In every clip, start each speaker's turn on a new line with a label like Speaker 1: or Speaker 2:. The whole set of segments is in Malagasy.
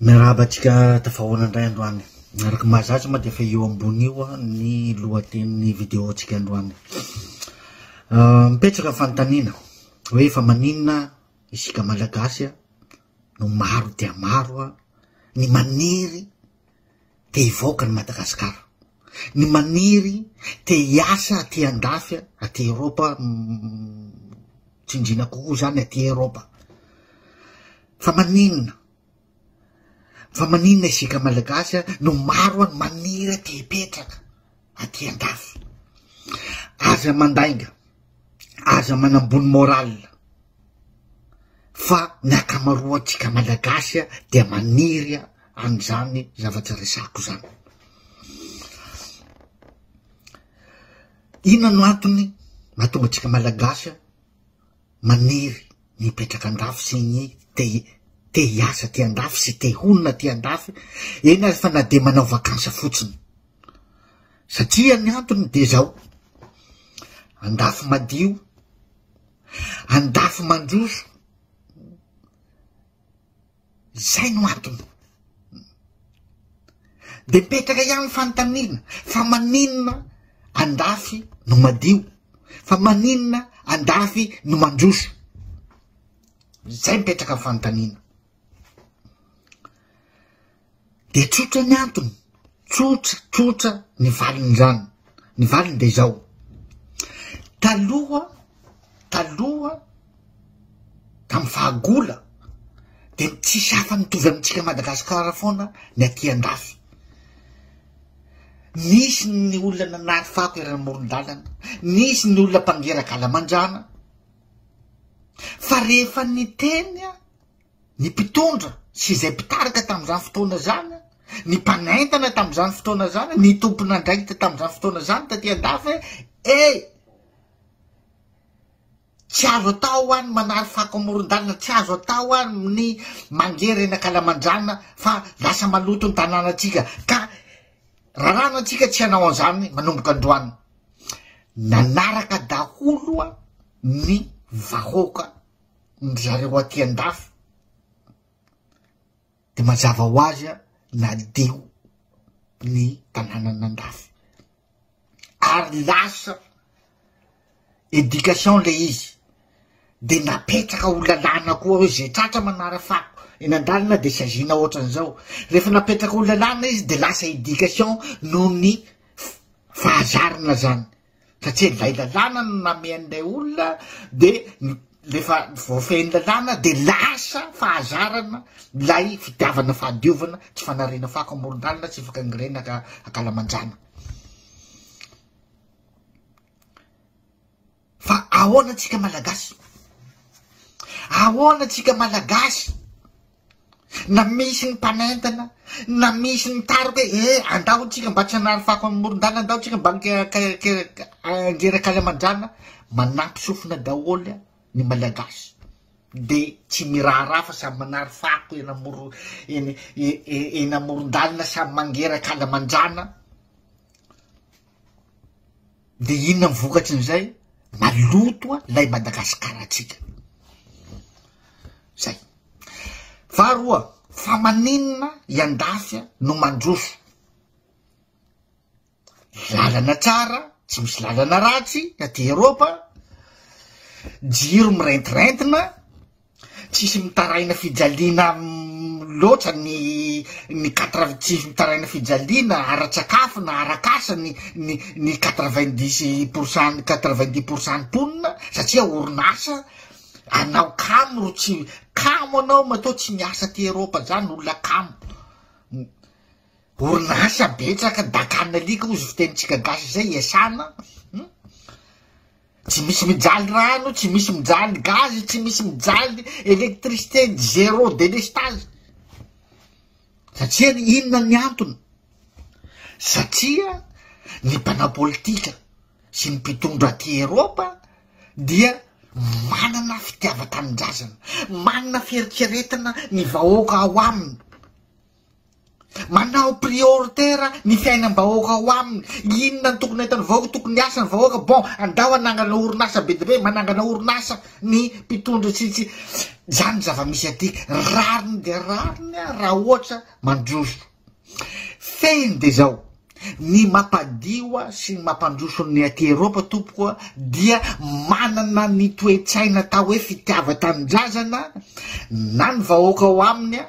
Speaker 1: Miarahaba antsika tafahoana indray androany. Araka ny mahazatra moa dia efa eo ambony io ny lohatenin'ny vidéo-ntsika androany. Mipetraka ny fanontaniana hoe fa maninona isika Malagasy no maro dia maro ny maniry te hivoaka an'i Madagasikara, ny maniry te hiasa aty andafy, aty Eropa, tsindriana kokoa zany aty Eropa. Fa maninona? Fa maninona isika Malagasy no maro ny maniry te hipetraka aty andafy? Aza mandainga, aza manambony moral fa ny ankamaroantsika Malagasy dia maniry an'izany zavatra resahako izany. Inona no antony mahatonga antsika Malagasy maniry ny hipetraka andafy sy ny te te hiasa aty andafy sy te honina aty andafy, eny ary fa na dia manao vakansa fotsiny. Satria ny antony dia zao, andafy madio, andafy mandroso, Zay no antony. De mipetraka ihany ny fanontaniana, fa maninona andafy no madio? Fa maninona andafy no mandroso? Zay mipetraka ny fanontaniana. De tsotra ny antony, tsotra, tsotra ny valin'izany. Ny valiny de izao, taloha, taloha, tamin'ny fahagola, de tsisy hafa mitovy amintsika Madagasikara foana ny aty andafy. Nisy ny olona nanary fako eran'ny moron-dalana, nisy ny olona mpangery akalamanjana, fa rehefa niteny ny mpitondra sy izay mpitarika tamin'izany fotoana izany, ny mpanentana tamin'izany fotoana izany, ny tompon'andraikitra tamin'izany fotoana izany taty an-dafy hoe eh! Tsy azo atao hoa ny manary fako amoron-dalana, tsy azo atao hoa ny mangery eny ankalamanjana fa lasa maloto ny tanànantsika ka raràna antsika tsy hanao an'izany manomboka androany. Nanaraka daholo hoa ny vahoaka ndry zareo aty andafy de mazava ho azy a nadio ny tanànan'andafy ary lasa éducation le izy de napetraka ho lalàna koa hoe zay tratra manara fako eny an-dalana de saziana ohatran'izao, rehefa napetraka ho lalàna izy de lasa éducation noho ny fahazarana zany. Satria ilay lalàna no namean'ilay olona de rehefa voafehin'ny lalàna de lasa fahazarana ilay fitiavana fahadiovana, tsy fanariana fako amoron-dalana, tsy fakangrena ankalamanjana. Fa ahoana antsika Malagasy? Ahoana antsika Malagasy? Na misy ny mpanentana, na misy ny mitarika hoe eh andao tsika mba tsy hanary fako amin'ny moron-dalana, andao tsika mba hangery ankalamanjana, manampy sofina daholo ny Malagasy. De tsy miraharaha fa samy manary fako eny amoro- eny eny amoron-dalana, samy mangery ankalamanjana. De inona ny vokatrin'izay? Maloto lay Madagasikarantsika. Zay. Faharoa, fa maninona i Andafy no mandroso? Lalana tsara, tsy misy lalana ratsy aty Eropa, jiro mirentirentina, Tsisy mitaraina fijaliana loatra ny ny quatre tsisy mitaraina fijaliana ara-tsakafo na arak'asa ny ny ny quatre-vingt-dix pour cent quatre-vingt-dix pour cent ny mponina satria orinasa anao kamo ro tsy kamo anao matoa tsy miasa aty Eropa zany olona kamo orinasa betsaka dakan'alika hozy fitenintsika gasy zay iasana Tsy misy mijaly rano, tsy misy mijaly gaz, tsy misy mijaly électricité, zéro délestage. Satria inona ny antony? Satria ny mpanao politika sy ny mpitondra aty Eropa dia manana fitiavan-tanindrazana, manana fieritreretana ny vahoaka ao aminy. Manao prioritaire ny fiainam-bahoaka ao aminy. Inona no tokony ataon'ny vahoaka, tokony hiasa ny vahoaka, bon andao hanangana orinasa be dia be, manangana orinasa ny mpitondra sy tsy, zany ny zava-misy aty. Rariny dia rariny raha ohatra mandroso. Fehiny dia zao, ny mampadio sy ny mampandroso ny aty Eropa tompoko dia manana ny toe-tsaina atao hoe fitiavan-tanindrazana na ny vahoaka ao aminy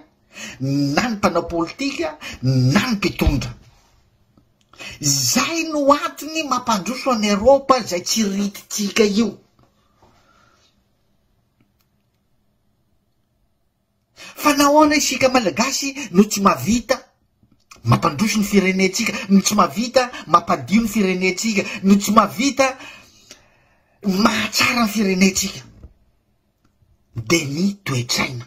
Speaker 1: na ny mpanao politika na ny mpitondra. Izay no antony mampandroso an'i Eropa izay tsy ritintsika io. Fa nahoana isika Malagasy no tsy mahavita mampandroso ny firenentsika, no tsy mahavita mampadio ny firenentsika, no tsy mahavita mahatsara ny firenentsika? Dia ny toe-tsaina.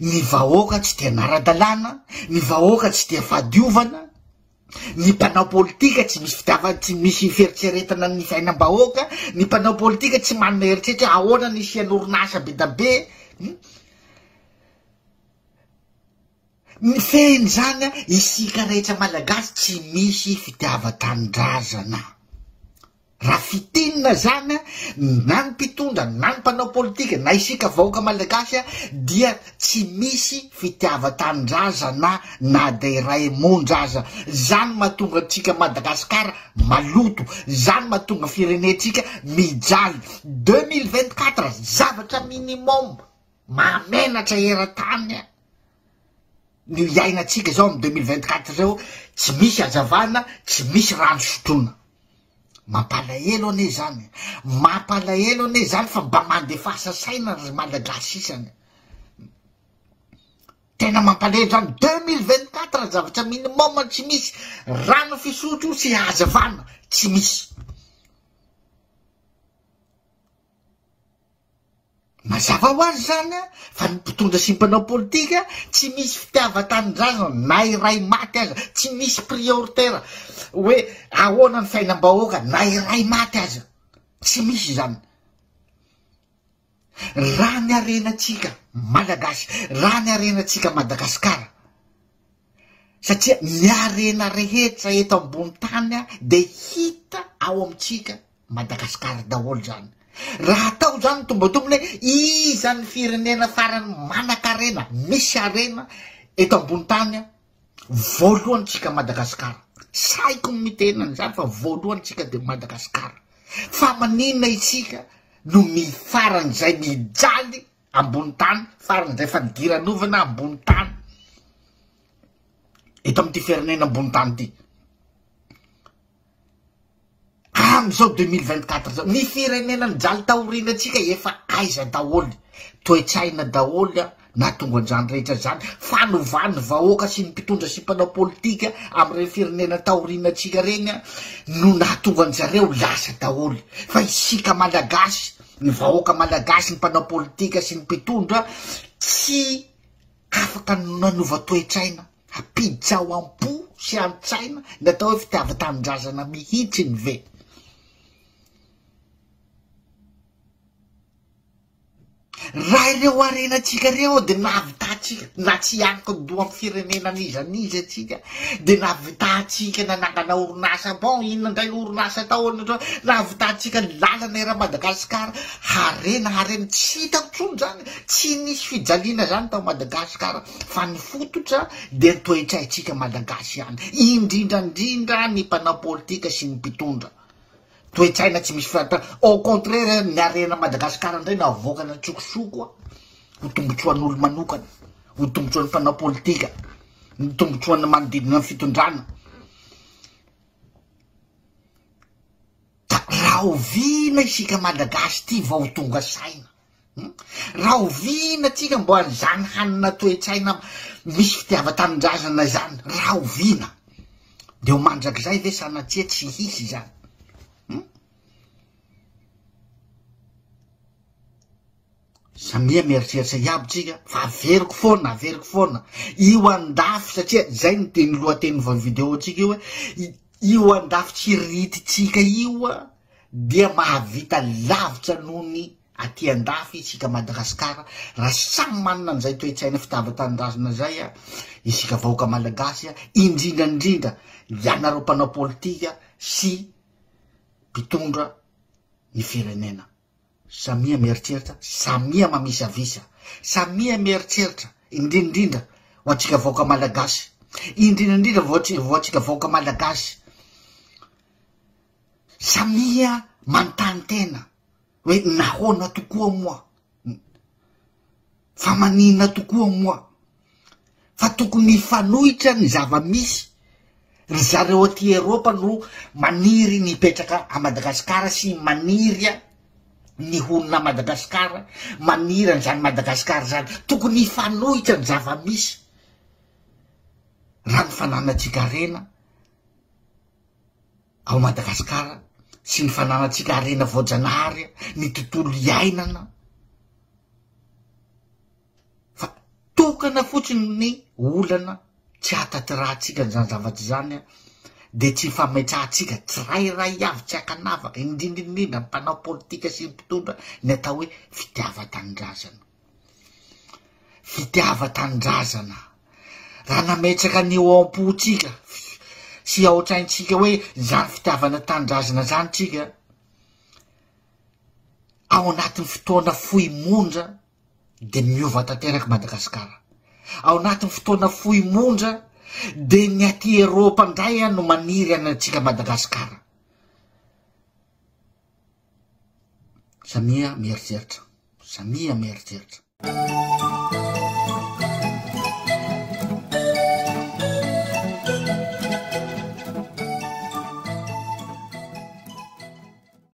Speaker 1: Ny vahoaka tsy dia anara-dalàna, ny vahoaka tsy dia fahadiovana, ny mpanao politika tsy misy fitiavana, tsy misy fieritreretana ny fiainam-bahoaka, ny mpanao politika tsy manana eritreritra hoe ahoana ny hisian'ny orinasa be da be. Ny fehin'izany, isika rehetra Malagasy tsy misy fitiavan-tanindrazana. Raha fintinina zany na ny mpitondra na ny mpanao politika na isika vahoaka malagasy dia tsy misy fitiavan-tanindrazana na dia iray monja aza. Zany mahatonga antsika Madagascar maloto, zany mahatonga firenentsika mijaly. 2024 zavatra minimum mahamenatra eran-tany Ny iainantsika izao amin'ny 2024 izao tsy misy hazavana, tsy misy rano sotroina. Mampalahelo anie izany e! Mampalahelo anie izany fa mba mandefasa saina ry Malagasy isany. Tena mampalahelo izany, 2024 zavatra minimum tsy misy, rano fisotro sy hazavana tsy misy. Mazava ho azy izany fa ny mpitondra sy ny mpanao politika tsy misy fitiavan-tanindrazana na iray maty aza, tsy misy prioritaire hoe ahoana ny fiainam-bahoaka na iray maty aza, tsy misy izany. Raha ny harenantsika Malagasy, raha ny harenantsika Madagasikara, satria ny harena rehetra eto ambony tany dia hita ao amintsika Madagascar daholo zany. Raha atao zany tombatombony hoe iza ny firenena farany manakarena, misy harena eto ambony tany, voalohany tsika Madagascar. Sahiko ny miteny an'izany fa voalohany tsika de Madagascar. Fa maninona isika no mi faran'izay mijaly ambony tany, faran'izay fadiranovana ambony tany eto amin'ity firenena ambony tany ity. Amin'izao 2024 zao, ny firenena nijaly taoriana antsika efa aiza daholo, toe-tsaina daholo an, nahatonga an'izany rehetra izany, fanovan'ny vahoaka sy ny mpitondra sy mpanao politika amin'ireny firenena taoriana antsika ireny an, no nahatonga an'zareo lasa daholo, fa isika malagasy, ny vahoaka malagasy, ny mpanao politika sy ny mpitondra tsy afaka nanova toe-tsaina. Hampiditra ao am-po sy an-tsaina ny atao hoe fitiavan-tanindrazana mihitsiny ve? Raha ireo harenantsika ireo dia nahavitantsika, na tsy hiankin-doha amin'ny firenena n'iza n'iza isika, dia nahavitantsika nanangana orinasa, bon inona indray ny orinasa atao, nahavitantsika ny lalana eran'i Madagasikara, harena harena tsy hita intsony izany, tsy nisy fijaliana izany tao Madagasikara. Fa ny fototra dia ny toetsaintsika Malagasy ihany, indrindra indrindra ny mpanao politika sy ny mpitondra. Toetsaina tsy misy fahata, au contraire ny harena Madagascar indray no avoakany antsokosoko ho tombotsoan'olo manokana, ho tombotsoan'ny mpanao politika, ny tombotsoan'ny manodidina ny fitondrana. Da rahoviana isika Malagasy ity vao ho tonga saina? Hum? Rahoviana tsika mbo an'izany hanana toe-tsaina misy fitiavan-tanindrazana izany? Rahoviana? De ho mandrakizay ve sanatria tsy hisy izany? Hum? Samia mieritreritra iaby tsika fa averiko foana, averiko foana, io andafy satria zay ny teny lohateny vao vidéo tsika io hoe io andafy tsirirititsika io dia mahavita lavitra noho ny. aty andafy isika Madagasikara raha samy manana an'izay toe-tsaina fitiavan-tanindrazana izay isika vahoaka malagasy indrindra indrindra ianareo mpanao politika sy mpitondra ny firenena. Samia mieritreritra, samia mamisavisa, samia mieritreritra, indrindra indrindra ho antsika vahoaka malagasy, indrindra indrindra ho antsika vahoaka malagasy, samia manontany tena hoe nahoana tokoa moa, fa maninona tokoa moa, fa tokony hifanohitra ny zava-misy, ry zareo aty Eropa no maniry ny hipetraka a Madagasikara sy maniry ny honina a Madagasikara, maniry an'izany Madagasikara izany, tokony hifanohitra ny zava-misy raha ny fananantsika harena ao Madagasikara sy ny fananantsika harena voajanahary, ny tontolo iainana. Fa tokana fotsiny ny olana tsy ahatanterahantsika an'izany zavatra izany an, dia tsy ifametrahantsika tsirairay avy tsy ankanavaka, indrindra indrindra ny mpanao politika sy ny mpitondra ny atao hoe fitiavan-tanindrazana. Fitiavan-tanindrazana. Raha nametraka an'io ao am-pontsika sy ao an-tsaintsika hoe izany fitiavana tanindrazana izany tsika, ao anatin'ny fotoana fohy monja dia miova tanteraka Madagasikara. Ao anatin'ny fotoana fohy monja dia ny aty Eropa indray no maniry antsika Madagasikara. Samia mieritreritra, samia mieritreritra.